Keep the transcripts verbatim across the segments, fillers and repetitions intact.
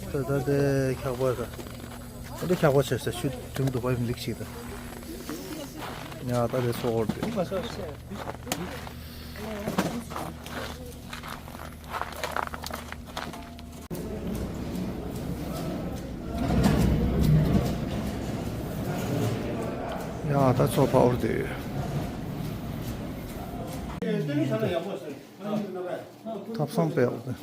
ད་ད་དེ་འཁྱག་པ་ད། ད་དེ་འཁྱག་པ་བྱས་ས་ཆུ་དྲིམ་དུ་བབ་ཡིན་ལིག་ཞིག་ད། ཡ་ད་དེ་ཚོ་འོར་དེ། ཡ་ད་ཚོ་ཕ་འོར་དེ། ཐབ་ཚང་པའི་འོག་ཏུ།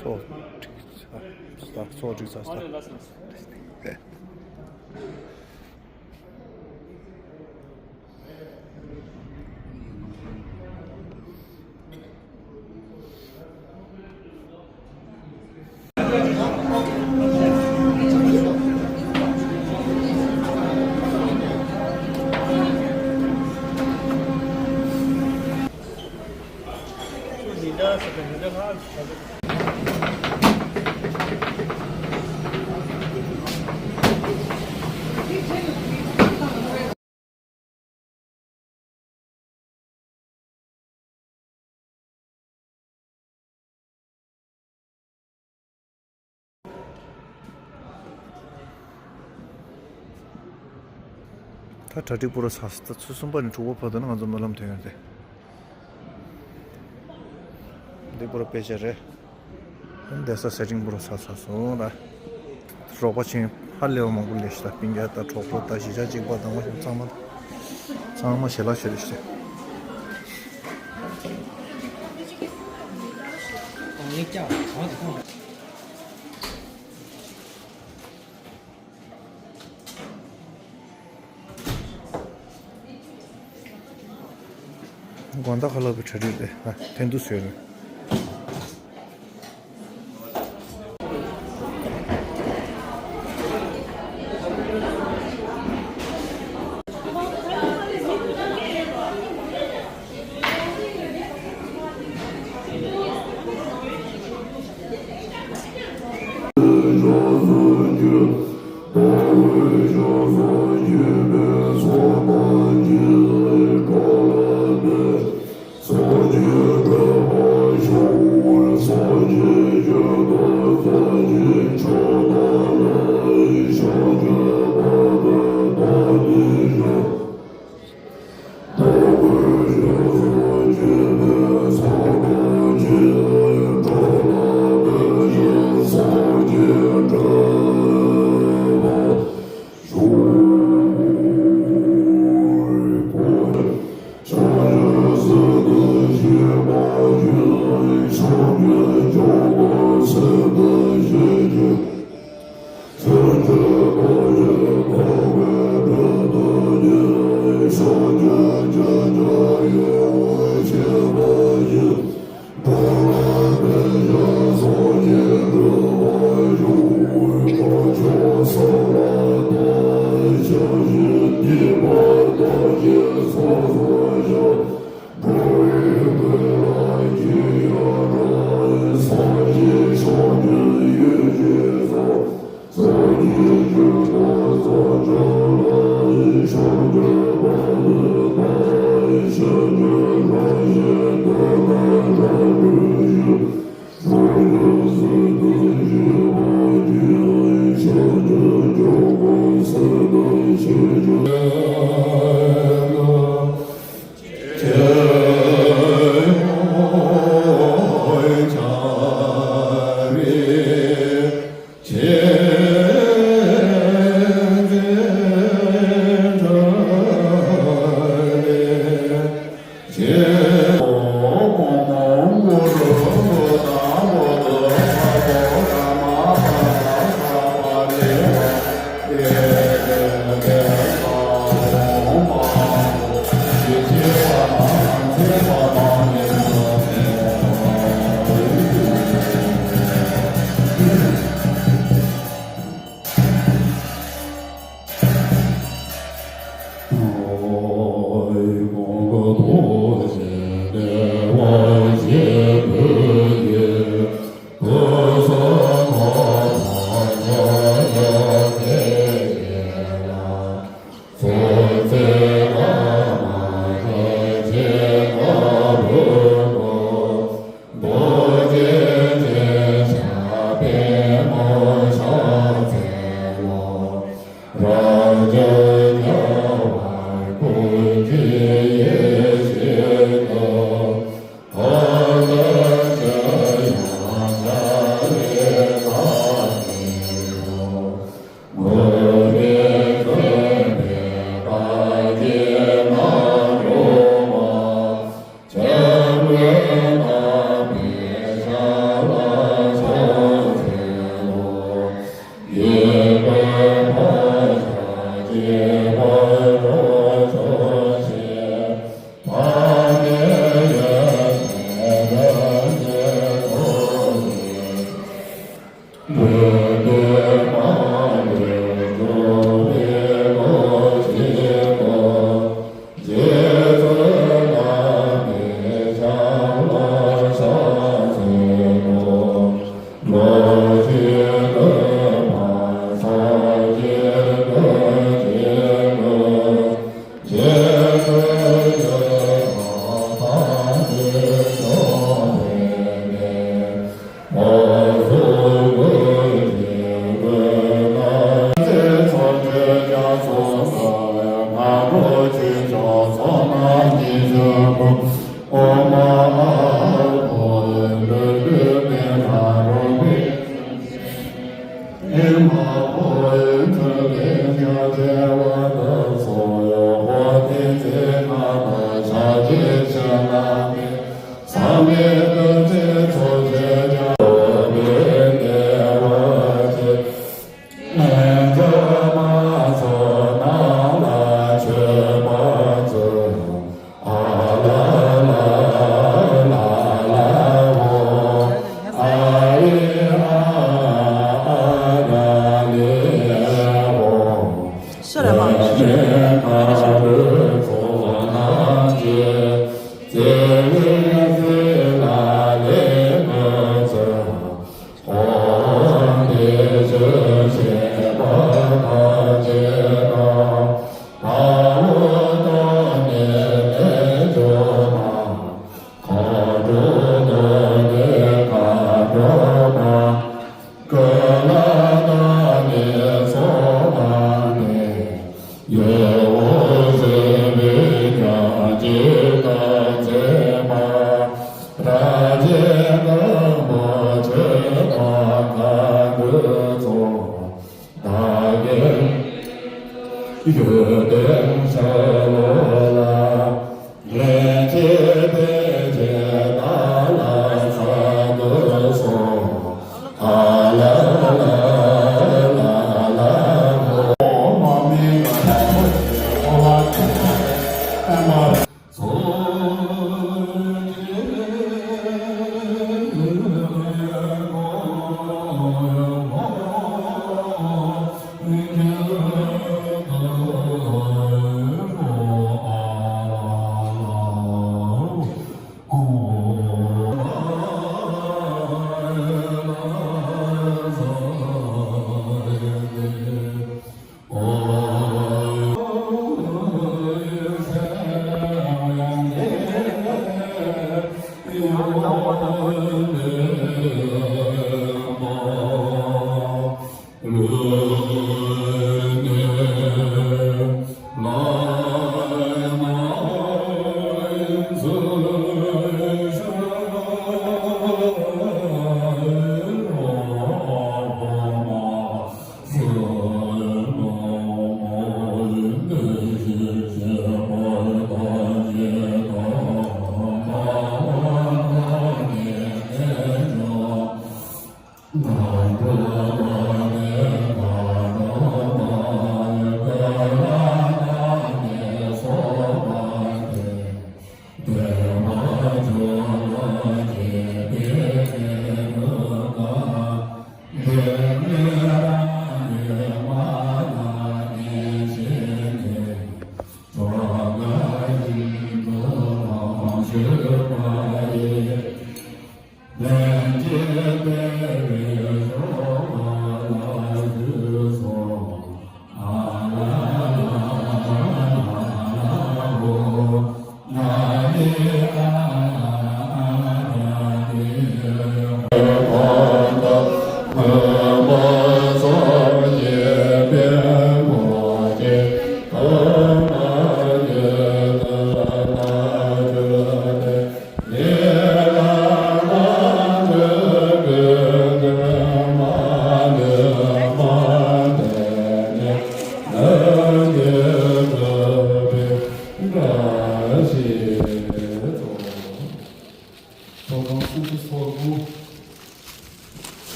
ཚོགས་སྒྲིག་ཚར། ཚོགས་སྒྲིག་ཚར་ས། ད་གྲ་སྒྲིག་པོ་ར་ཚར་སོང་། ད་ཚོད་གསུམ་པ་ནས་དྲུག་པ་བར་དུ་ན་ང་ཚོ་སྨོན་ལམ་ཐོན་ཡོང་དེ། འདི་པོ་ར་དཔེ་ཆ་རེད། འདི་ས་སེ་ཊིང་པོ་ར་ཚར་ཚར་སོང་ད། རོགས་པ་ཆེན་ཧ་ལས་པ་མང་པོ་སླེབས་ཤག་ད་སྤུན་ཀྱག་ད་གྲོགས་པོ་ད་གཞིས་ཆགས་གཅིག་པ་དང་པོ་ཚང་མ་ཚང་མ་ཞལ་ལག་མཆོད་རེ་ཞུ། དགོང་དག་ཁ་ལག་གི་གྲ་སྒྲིག་རེད། ཨ་འཐེན་ཐུག་བཟོས་རེད།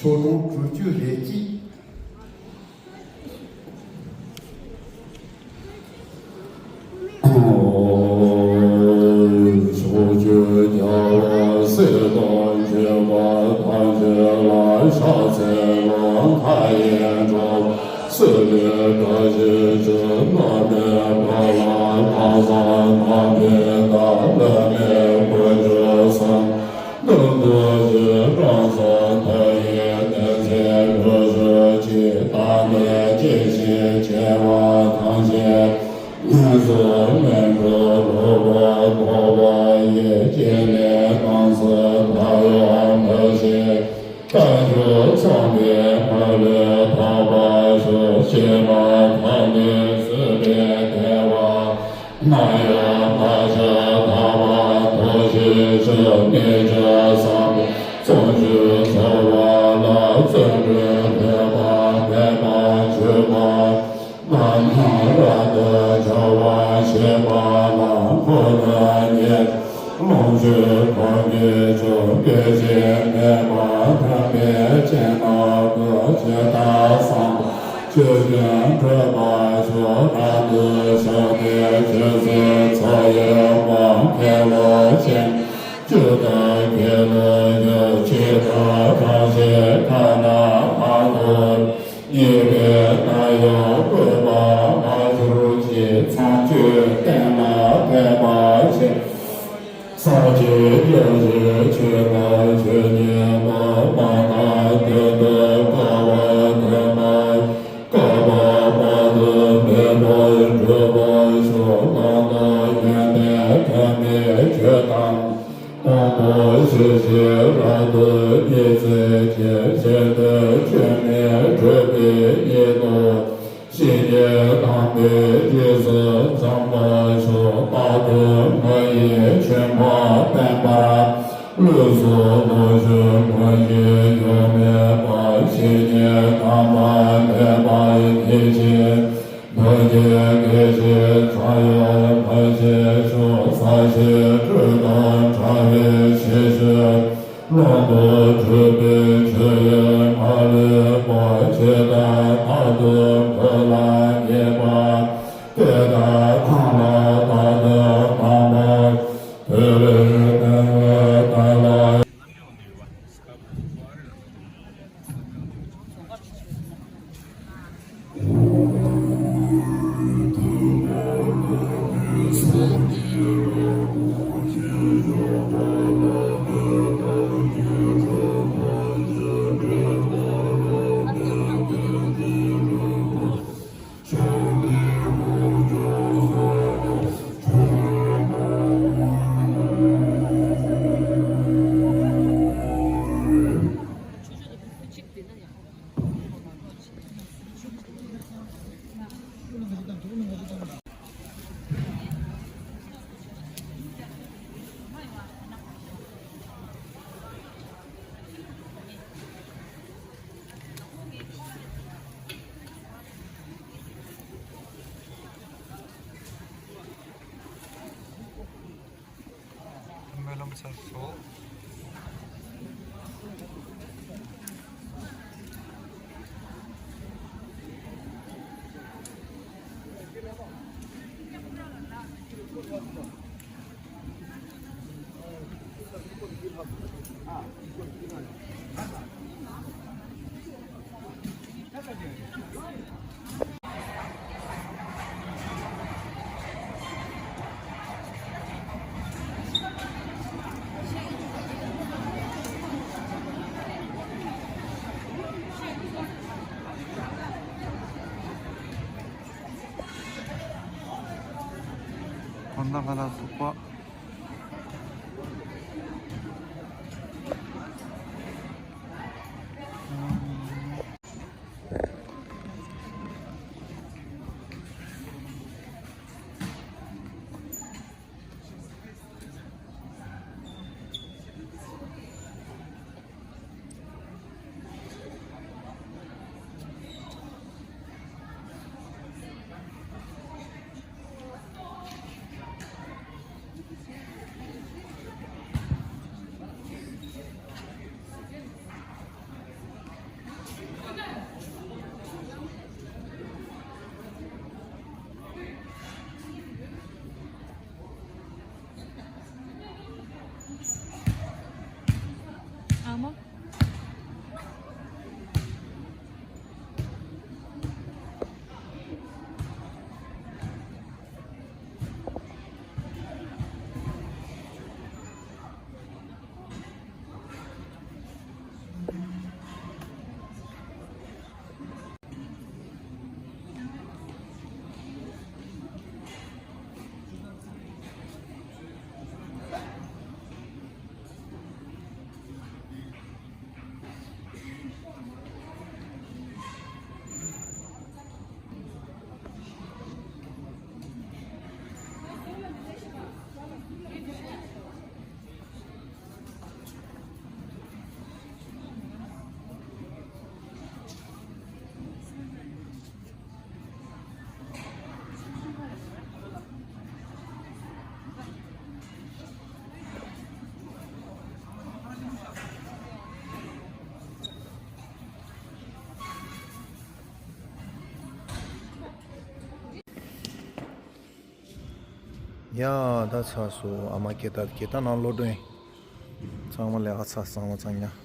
ཆོས་དྲུག་གྲོལ་སྤྱོད་ལས་ཀྱིས། ཕྱོགས་བཅུའི་རྒྱལ་བ་སྲས་དང་བཅས་པ་ཐམས་ཅད་ལ་ཕྱག་འཚལ་ལོ། མཐའ་ཡས་འགྲོ་བ་སྲིད་པའི་དགྲ་བཞི་ཆོས་རྣམ་པར་འཕེལ་ལ། ལྷག་བསམ་དང་ལྡན་ལ་བསླབ་མེད་དཀོན་མཆོག་གསུམ། གདུལ་བྱ་གང་སོགས་མཐའ་ཡས་གནས་ཚད་ལུས་སྲོག་གཅིག་དང་ནི་སྐྱེ་ཤི་བྱེ་བ་ཐམས་ཅད་ཉེས་སུ་མི་འགྲོ་ལུས་པ་ཐོབ་པ་ཡི་སྐྱེ་གནས་རྣམས་སུ་མཐའ་ཡས་མི་ཤིགས་བཀའ་འགྱུར་ཚངས་པའི་མ་ལུས་ཐོབ་པར་ཤོག་ཤེས་པ་ཐོབ་ནས་བཟོད་པའི་བདེ་བ། རྣམ་གཡོ་བག་ཆགས་དག་པ་ཐོབ་ཤིག་ཆོས་ཉིད་ཀྱི་བསམ་པ་བརྩོན་འགྲུས་འཚོ་བ་ལ་བརྩོན་འགྲུས་ལྷོད་པ་མེད་པར་གྱུར་པ། རྣམ་སྣང་རབ་ཏུ་འབྱུང་བ་ཤེས་པ་ལ་འཁོར་དང་ཉེ་ལོངས་སྤྱོད་འཁོར་གྱིས་བཅོམ་སྐད་ཅིག་མེད་པར་མཐའ་མེད་སྤྱན་དྲངས་ཏེ་ཇི་ལྟར་བསམ་པ་ཇི་བཞིན་འགྲུབ་པར་ཤོག་རབ་ཏུ་བྱུང་སྟེ་ཆོས་སྲིད་ཚོགས་གཡོ་བ་ཁེ་ལོ་ཅན། སྤྱོད་དང་ཁེ་ལོ་ཡོད་ཅེས་དང་གང་ཞིག་ཁ་ན་ཕར་ཐོག་ཉེས་པའི་རྣམ་གཡོ་བཀོད་པ་མ་གྱུར་ཅིག་ཚངས་སྤྱོད་བསྟན་ལ་ཕན་པ་ཆེ། སངས་རྒྱས་སྐྱབས་ཀྱི་ཆོས་དང་ཆོས་ཉིད་པ། མ་ནམ་དོན་དུ་དཀའ་བ་སྟོན་པ། དཀའ་བ་དཔག་ཏུ་མེད་པ་སྒྲུབ་པར་ཤོག་ལམ་དང་ཡོན་ཏན་ཐོགས་མེད་ཆོས་དང་། དབང་པོ་ཆོས་ཅན་རབ་ཏུ་རྙེད་ཚུལ་གྱིས། གཞན་དོན་སྤྱོད་མེད་སྒྲུབ་པའི་ཉིད་དུ། བཤེས་གཉེན་དམ་པས་རྗེས་སུ་འཛིན་པར་ཤོག་རྟག་ཏུ་མི་ཡི་ཆོས་འཕགས་བསྟན་པར། ལུས་སྲོག་ལོངས་སྤྱོད་མི་ཡི་ཡོད་མེད་པ། བཤེས་གཉེན་དམ་པ་མེད་པ་ཉིད་ཀྱིས། མི་སྐྱེ་སྐད་ཅིག་ཙམ་ཡང་མི་སྐྱེ་ཞིང་། ས་གཞི་སྤྲོས་དང་བྲལ་བའི་ཕྱིར་ཕྱིར། ལམ་དུ་སྒྲུབ་པའི་ཆོས་ཡི་མ་ལུས་པ། ཇི་ལྟར་རྟག་ཏུ་འཁོར་ལ་ངེས་པ། དེ་ལྟར་ཐར་ལ་རྟག་ཏུ་སྣང་བར་འདོད་པའི་དོན་ལ་བདག་ལ། སྨོན་ལམ་ཚར་སོང་། ད་ང་ལ་ཚོགས་པ། ཨ་མ། ཡ། ད་ཚར་སོང་། ཨ་མ་སྐད་བཏང་། སྐད་བཏང་ནང་ལོག་འགྲོ་ཡིན། ཚང་མ་ལས་ཀ་ཚར་སོང་། ཚང་མ་ཚང་ཉ།